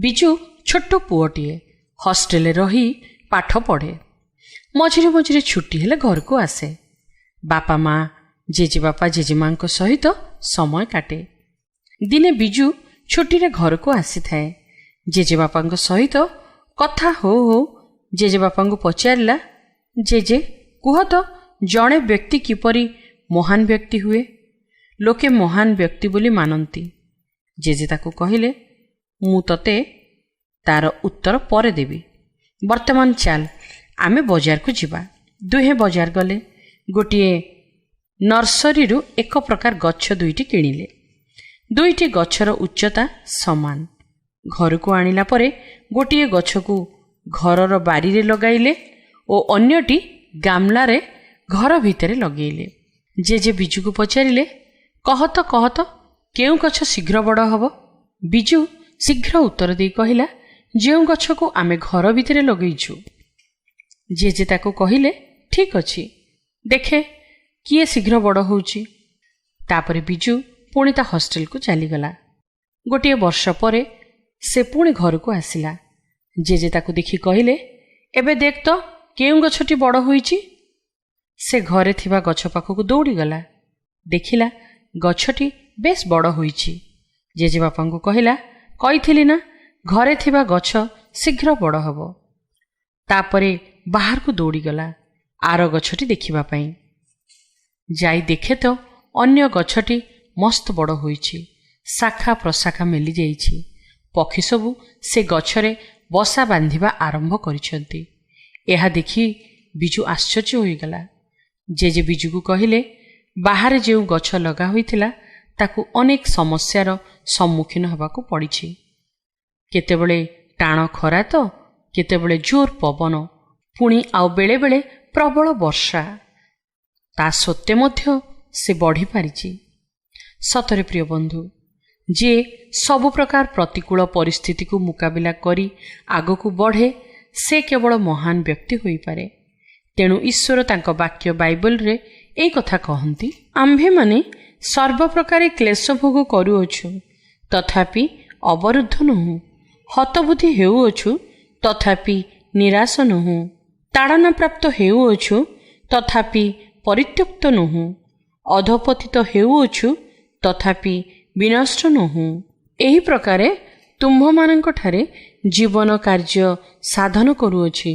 ବିଜୁ ଛୋଟ ପୁଅଟିଏ, ହଷ୍ଟେଲରେ ରହି ପାଠ ପଢ଼େ। ମଝିରେ ମଝିରେ ଛୁଟି ହେଲେ ଘରକୁ ଆସେ। ବାପା ମା, ଜେଜେବାପା, ଜେଜେମାଙ୍କ ସହିତ ସମୟ କାଟେ। ଦିନେ ବିଜୁ ଛୁଟିରେ ଘରକୁ ଆସିଥାଏ। ଜେଜେବାପାଙ୍କ ସହିତ କଥା ହଉ ହଉ ଜେଜେବାପାଙ୍କୁ ପଚାରିଲା, "ଜେଜେ, କୁହ ତ, ଜଣେ ବ୍ୟକ୍ତି କିପରି ମହାନ ବ୍ୟକ୍ତି ହୁଏ? ଲୋକେ ମହାନ ବ୍ୟକ୍ତି ବୋଲି ମାନନ୍ତି।" ଜେଜେ ତାକୁ କହିଲେ, "ମୁଁ ତତେ ତାର ଉତ୍ତର ପରେ ଦେବି। ବର୍ତ୍ତମାନ ଚାଲ, ଆମେ ବଜାରକୁ ଯିବା।" ଦୁହେଁ ବଜାର ଗଲେ। ଗୋଟିଏ ନର୍ସରୀରୁ ଏକ ପ୍ରକାର ଗଛ ଦୁଇଟି କିଣିଲେ। ଦୁଇଟି ଗଛର ଉଚ୍ଚତା ସମାନ। ଘରକୁ ଆଣିଲା ପରେ ଗୋଟିଏ ଗଛକୁ ଘରର ବାରିରେ ଲଗାଇଲେ ଓ ଅନ୍ୟଟି ଗାମଲାରେ ଘର ଭିତରେ ଲଗେଇଲେ। ଜେଜେ ବିଜୁକୁ ପଚାରିଲେ, "କହ ତ, କହ ତ, କେଉଁ ଗଛ ଶୀଘ୍ର ବଡ଼ ହେବ?" ବିଜୁ ଶୀଘ୍ର ଉତ୍ତର ଦେଇ କହିଲା, "ଯେଉଁ ଗଛକୁ ଆମେ ଘର ଭିତରେ ଲଗେଇଛୁ।" ଜେଜେ ତାକୁ କହିଲେ, "ଠିକ୍ ଅଛି, ଦେଖେ କିଏ ଶୀଘ୍ର ବଡ଼ ହେଉଛି।" ତାପରେ ବିଜୁ ପୁଣି ତା ହଷ୍ଟେଲକୁ ଚାଲିଗଲା। ଗୋଟିଏ ବର୍ଷ ପରେ ସେ ପୁଣି ଘରକୁ ଆସିଲା। ଜେଜେ ତାକୁ ଦେଖି କହିଲେ, "ଏବେ ଦେଖ ତ କେଉଁ ଗଛଟି ବଡ଼ ହୋଇଛି।" ସେ ଘରେ ଥିବା ଗଛ ପାଖକୁ ଦୌଡ଼ିଗଲା। ଦେଖିଲା, ଗଛଟି ବେଶ ବଡ଼ ହୋଇଛି। ଜେଜେବାପାଙ୍କୁ କହିଲା, "କହିଥିଲି ନା, ଘରେ ଥିବା ଗଛ ଶୀଘ୍ର ବଡ଼ ହେବ।" ତାପରେ ବାହାରକୁ ଦୌଡ଼ିଗଲା ଆର ଗଛଟି ଦେଖିବା ପାଇଁ। ଯାଇ ଦେଖେ ତ ଅନ୍ୟ ଗଛଟି ମସ୍ତ ବଡ଼ ହୋଇଛି। ଶାଖା ପ୍ରଶାଖା ମେଲିଯାଇଛି। ପକ୍ଷୀ ସବୁ ସେ ଗଛରେ ବସା ବାନ୍ଧିବା ଆରମ୍ଭ କରିଛନ୍ତି। ଏହା ଦେଖି ବିଜୁ ଆଶ୍ଚର୍ଯ୍ୟ ହୋଇଗଲା। ଜେଜେ ବିଜୁକୁ କହିଲେ, "ବାହାରେ ଯେଉଁ ଗଛ ଲଗା ହୋଇଥିଲା, ତାକୁ ଅନେକ ସମସ୍ୟାର ସମ୍ମୁଖୀନ ହେବାକୁ ପଡ଼ିଛି। କେତେବେଳେ ଟାଣ ଖରା ତ କେତେବେଳେ ଜୋର ପବନ, ପୁଣି ଆଉ ବେଳେବେଳେ ପ୍ରବଳ ବର୍ଷା। ତା ସତ୍ତ୍ୱେ ମଧ୍ୟ ସେ ବଢ଼ିପାରିଛି।" ସତରେ ପ୍ରିୟ ବନ୍ଧୁ, ଯିଏ ସବୁ ପ୍ରକାର ପ୍ରତିକୂଳ ପରିସ୍ଥିତିକୁ ମୁକାବିଲା କରି ଆଗକୁ ବଢ଼େ, ସେ କେବଳ ମହାନ ବ୍ୟକ୍ତି ହୋଇପାରେ। ତେଣୁ ଈଶ୍ୱର ତାଙ୍କ ବାକ୍ୟ ବାଇବଲରେ ଏଇ କଥା କହନ୍ତି, "ଆମ୍ଭେମାନେ ସର୍ବପ୍ରକାରେ କ୍ଲେଶ ଭୋଗ କରୁଅଛୁ, ତଥାପି ଅବରୁଦ୍ଧ ନୋହୁଁ; ହତବୁଦ୍ଧି ହେଉଅଛୁ, ତଥାପି ନିରାଶ ନୋହୁଁ; ତାଡ଼ନାପ୍ରାପ୍ତ ହେଉଅଛୁ, ତଥାପି ପରିତ୍ୟକ୍ତ ନୋହୁଁ; ଅଧପତିତ ହେଉଅଛୁ, ତଥାପି ବିନଷ୍ଟ ନୋହୁଁ। ଏହି ପ୍ରକାରେ ତୁମ୍ଭମାନଙ୍କଠାରେ ଜୀବନ କାର୍ଯ୍ୟ ସାଧନ କରୁଅଛି।"